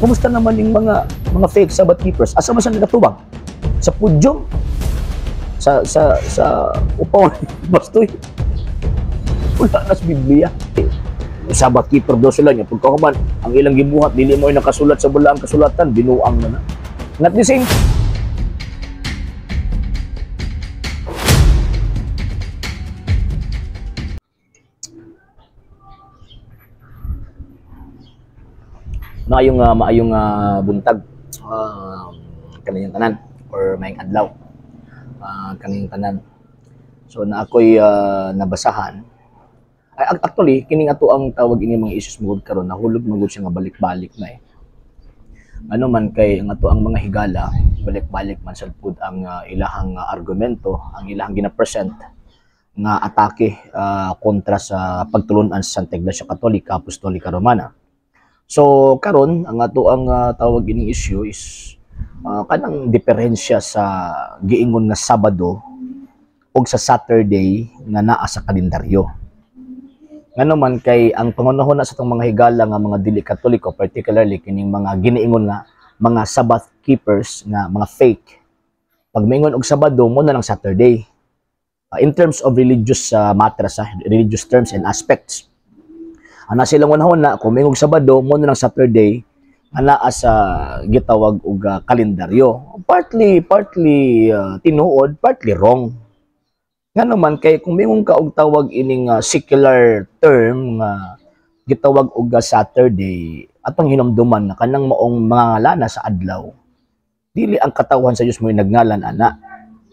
Kumusta naman yung mga fake Sabbath keepers? Asa man sila nagatubang? Sa pudyum? Sa upaw bastoy? Wala na sa Biblia. Sabbath keeper daw sila niya. Pagkahuman, ang ilang gibuhat, dili mo ay nakasulat sa balaang kasulatan, binuang na na. And at the same maayong buntag kaniyang tanan or maayong adlaw kaniyang tanan. So na ako'y nabasahan. Ay, actually kining ato ang tawag ini mga issues mugod karon nahulog magud siya nga balik-balik na eh. Ano man kay ang ato ang mga higala balik-balik man sad pud ang ilahang argumento, ang ilahang gina-present nga atake kontra sa pagtulun-an sa Santa Iglesia Katolika Apostolika Romana. So karon ang ato ang tawag ining issue is kanang diferensya sa giingon nga Sabado ug sa Saturday nga naa sa kalendaryo. Ngano man kay ang pangunahon na sa atong mga higala nga mga dili Katoliko, particularly kining mga giniingon nga mga Sabbath keepers nga mga fake. Pag maingon og Sabado mo na lang Saturday. In terms of religious matters, religious terms and aspects. Ana silang unahon na kung mingog Sabado mo na lang Saturday nga naa sa gitawag og kalendaryo. Partly tinuod, partly wrong. Ngano man kay kung mingon ka og tawag ining secular term nga gitawag og Saturday, atong hinumduman na kanang maong mga ngalana sa adlaw. Dili ang katawhan sa Dios mo nagngalan ana.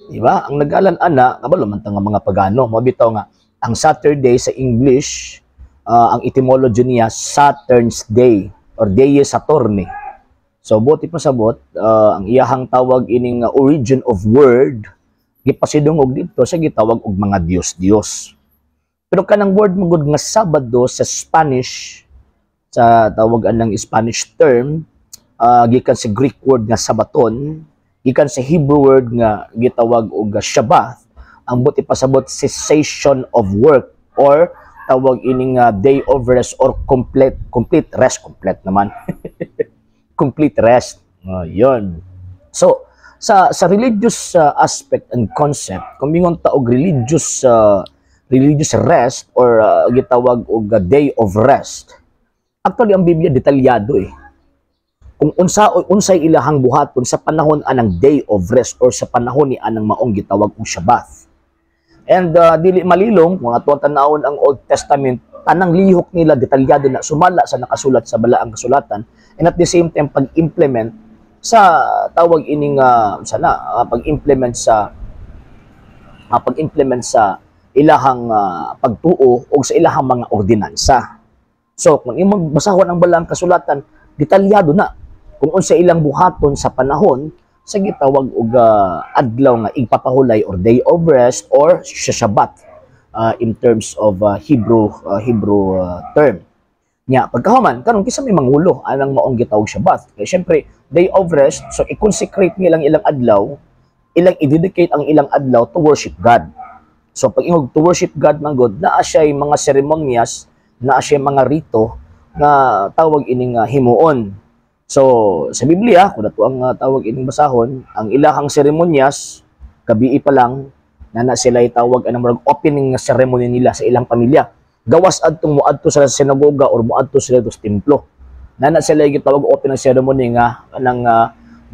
Di ba? Ang naggalan ana kabalo man ta nga mga pagano, mao bitaw nga ang Saturday sa English, ang etymology niya Saturn's Day or Dei Saturni. So buti pasabot, ang iyahang tawag ining origin of word gipasidungog dito sa gitawag og mga Diyos-Diyos. Pero kanang word magud nga Sabado sa Spanish, sa tawag anang Spanish term, gikan sa Greek word nga sabaton, gikan sa Hebrew word nga gitawag og Shabbat, ang buti pasabot cessation of work or tawag ining day of rest or complete rest, complete naman. Complete rest. Yun. So sa religious aspect and concept, kung mingon ta og religious rest or gitawag og day of rest, actually ang Biblia detalyado eh. Kung unsa unsay ilahang buhaton sa panahon anang day of rest or sa panahon ni anang maong gitawag og Shabbat. And dili malilong kung ato tan-awon ang Old Testament, tanang lihok nila detalyado na sumala sa nakasulat sa balaang kasulatan, and at the same time pag-implement sa tawag ining pag-implement sa ilahang pagtuo o sa ilahang mga ordinansa. So kung imong basahon ang balaang kasulatan, detalyado na kung unsa ilang buhaton sa panahon sa gitawag og adlaw nga igpapahulay or day of rest or Shabbat in terms of Hebrew term. Nya pagkahuman karon kinsa may mangulo anang maong gitawag Shabbat? Kay syempre day of rest, so i-consecrate nilang ilang adlaw, ilang i-dedicate ang ilang adlaw to worship God. So pag ingog to worship God man god, naa siya mga seremonyas, naa siya mga rito nga tawag ining himuon. So sa Biblia, kung ato ang tawag ining basahon, ang ilahang seremonyas gabii pa lang na sila tawag anang murag opening nga ceremony nila sa ilang pamilya. Gawas adtong moadto sila sa sinagoga or moadto sila sa templo. Nana sila gitawag opening ceremony nga anang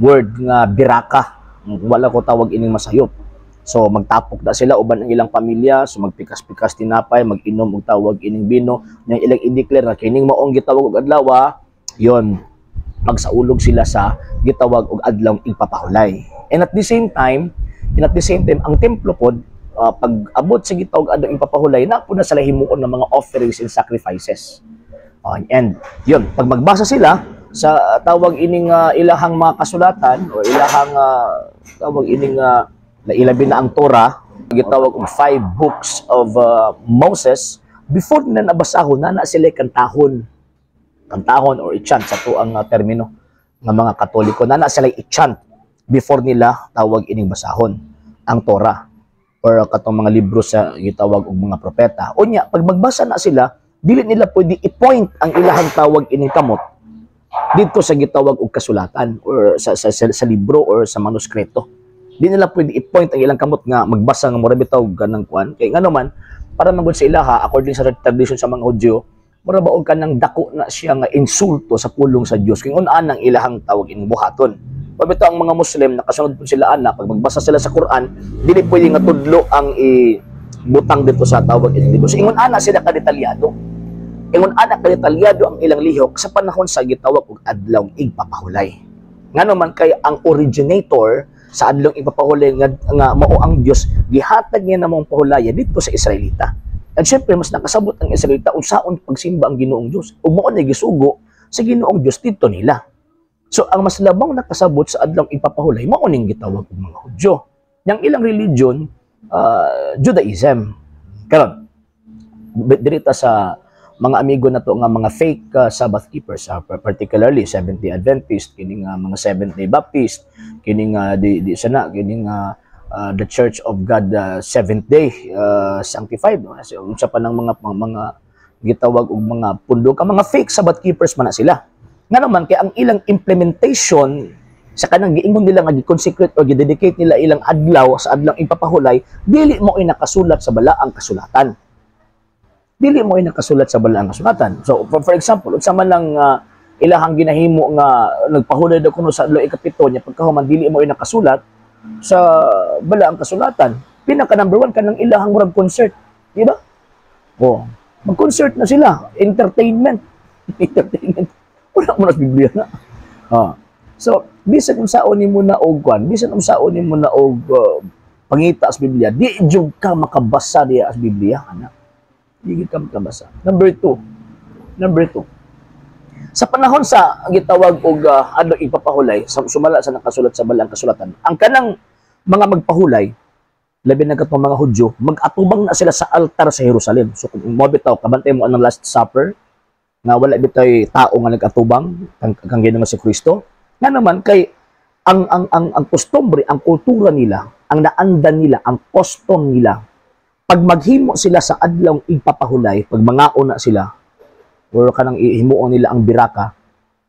word nga biraka. Wala ko tawag ining masayop. So magtapok na sila uban ang ilang pamilya, so magpikas-pikas tinapay, mag-inom og tawag ining bino, nya ilang i-declare na kining maong gitawag og adlaw, yon magsaulog sila sa gitawag og adlaw igpapahulay. And at the same time, ang templo pod pag abot sa gitawag adlaw igpapahulay, na po na sila himuon ng mga offerings and sacrifices. And yun, pag magbasa sila sa tawag ining ilahang mga kasulatan o ilahang tawag ining ilabi na ang Torah, gitawag og 5 books of Moses, before nila nabasahon na na sila kantahon or i-chant sa tuang termino ng mga Katoliko, na na sila i-chant before nila tawag ining basahon ang Torah or katong mga libro sa gitawag og mga propeta. Unya pag magbasa na sila, dili nila pwede i-point ang ilahang tawag ining kamot Dito sa gitawag og kasulatan or sa libro or sa manuskrito. Di nila pwede i-point ang ilang kamot nga magbasa nga mura bitaw kanang kuan. Kay ngano man, para man gud sa ilaha, according sa tradition sa mga Hudyo, mura ba og kanang dako na siya nga insulto sa pulong sa Dios kung unaan ang ilahang tawag ining buhaton. Pabito ang mga Muslim, nakasunod po sila ana, pag magbasa sila sa Quran, dili pwede nga tudlo ang ibutang dito sa tawag ining libro. So ingon ana sila kadetalyado. Ingon ana kadetalyado ang ilang lihok sa panahon sa gitawag og Adlaw Igpapahulay. Ngano man kay ang originator sa Adlaw Igpapahulay nga mao ang Dios, gihatag niya namong pahulaya dito sa Israelita. At syempre mas nakasabot ang Israelita unsaon pagsimba ang Ginoong Dios. Ug mao na gisugo sa Ginoong Dios dito nila. So ang mas labang nakasabot sa Adlaw Igpapahulay mao ning gitawag og mga Hudyo. Yang ilang religion, Judaism. Karon diri ta sa mga amigo nato nga mga fake Sabbath keepers, particularly Seventh-day Adventist, kining mga Seventh-day Baptist, kining di sana kining the Church of God Seventh Day Sanctified, no? So, unsa pa ng mga gitawag og mga pundok, ang mga fake Sabbath keepers man na sila. Ngano man kay ang ilang implementation sa kanang giingon nila nga gi-consecrate or gi-dedicate nila ilang adlaw sa Adlaw Ipapahulay, dili mo ay nakasulat sa balaang kasulatan, dili mo ay nakasulat sa balaang kasulatan. So for example, unsa man lang ilahang ginahimo nga nagpahulay daw kuno sa adlaw ikapito niya, pagkahuman dili mo ay nakasulat sa balaang kasulatan. Pinaka number one, kanang ilahang murag concert, di ba? Oh, mag-concert na sila, entertainment. Entertainment. Wala mo na sa Biblia na. Ah. So, bisan unsaon nimo na og kwan, bisan unsaon nimo na og pangita sa Biblia, di jud ka makabasa diya sa Biblia, ana. Di jud ka makabasa. Number two. Number two. Sa panahon sa gitawag og adlaw ipapahulay, sa sumala sa nakasulat sa balaang kasulatan, ang kanang mga magpahulay, labi na katong mga Hudyo, mag-atubang na sila sa altar sa Jerusalem. So kung mo bitaw, kabantay mo anang Last Supper, nga wala bitay tao nga nag-atubang kang Ginoong si Kristo. Nga naman kay ang kostumbre, ang kultura nila, ang naandan nila, ang custom nila, pag maghimo sila sa Adlaw Igpapahulay, pag mangaon na sila, or kanang ihimuon nila ang biraka,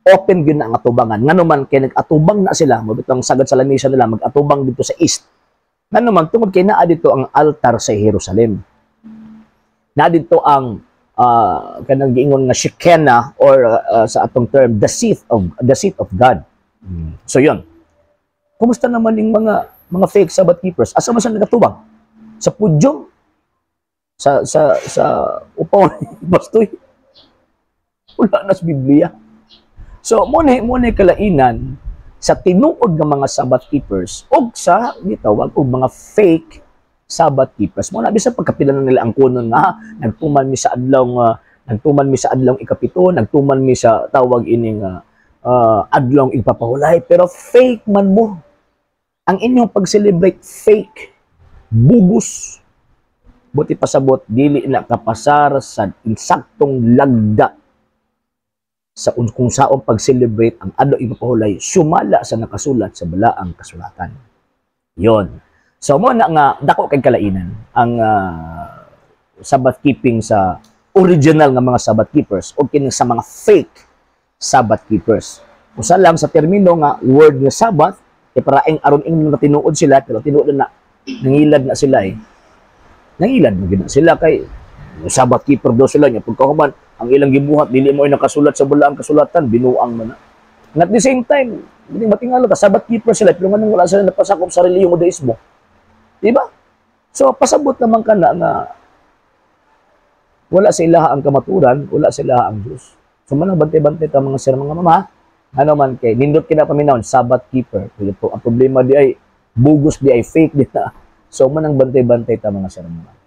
open gyud na ang atubangan. Ngano man kay nag-atubang na sila, mabitang sagad sa lamisa nila, mag-atubang dito sa east. Ngano man tungod kay naa dito ang altar sa Jerusalem. Naa dito ang kanang giingon nga Shekinah or sa atong term, the seat of God. So yun. Kumusta naman yung mga fake Sabbath keepers? Asa man sila nagatubang? Sa podium? Sa upaw ni Bastoy? Wala na sa Biblia. So, mo ni kalainan sa tinuod nga mga Sabbath keepers og sa gitawag og mga fake Sabbath keepers. Mo na bisan pagkapila na nila ang kunon nga nagtuman mi sa adlaw ikapito, nagtuman mi sa tawag ining Adlaw Igpapahulay, pero fake man mo. Ang inyong pag-celebrate, fake, bugus. Buti pasabot dili na kapasar sa insaktong lagda sa kung saong pag-celebrate ang Adlaw Ipapahulay sumala sa nakasulat sa balaang kasulatan. Yon. So mo na nga dako kay kalainan ang Sabbath keeping sa original nga mga Sabbath keepers o kini sa mga fake Sabbath keepers. Usa lang sa termino nga word nga Sabbath kay paraeng aron ingnon nga tinuod sila, pero tinuod na nangilad na sila eh. Nangilad na gid na sila kay Sabbath keeper daw sila niya, pagkahuman ang ilang gibuhat dili mo ay nakasulat sa balaang kasulatan, binuang man na. And at the same time, hindi matingala ka, Sabbath keeper sila, pero nganong wala sila napasakop sa reliyong Judaismo? Di ba? So, pasabot naman ka na nga wala sa ilaha ang kamaturan, wala sa ilaha ang Diyos. So, manang bantay-bantay ta, mga sir, mga mama, ano man kay, nindot kina paminawon, Sabbath keeper. Pero ang problema di ay, bugus di ay, fake di na. So, manang bantay-bantay ta, mga sir, mga mama.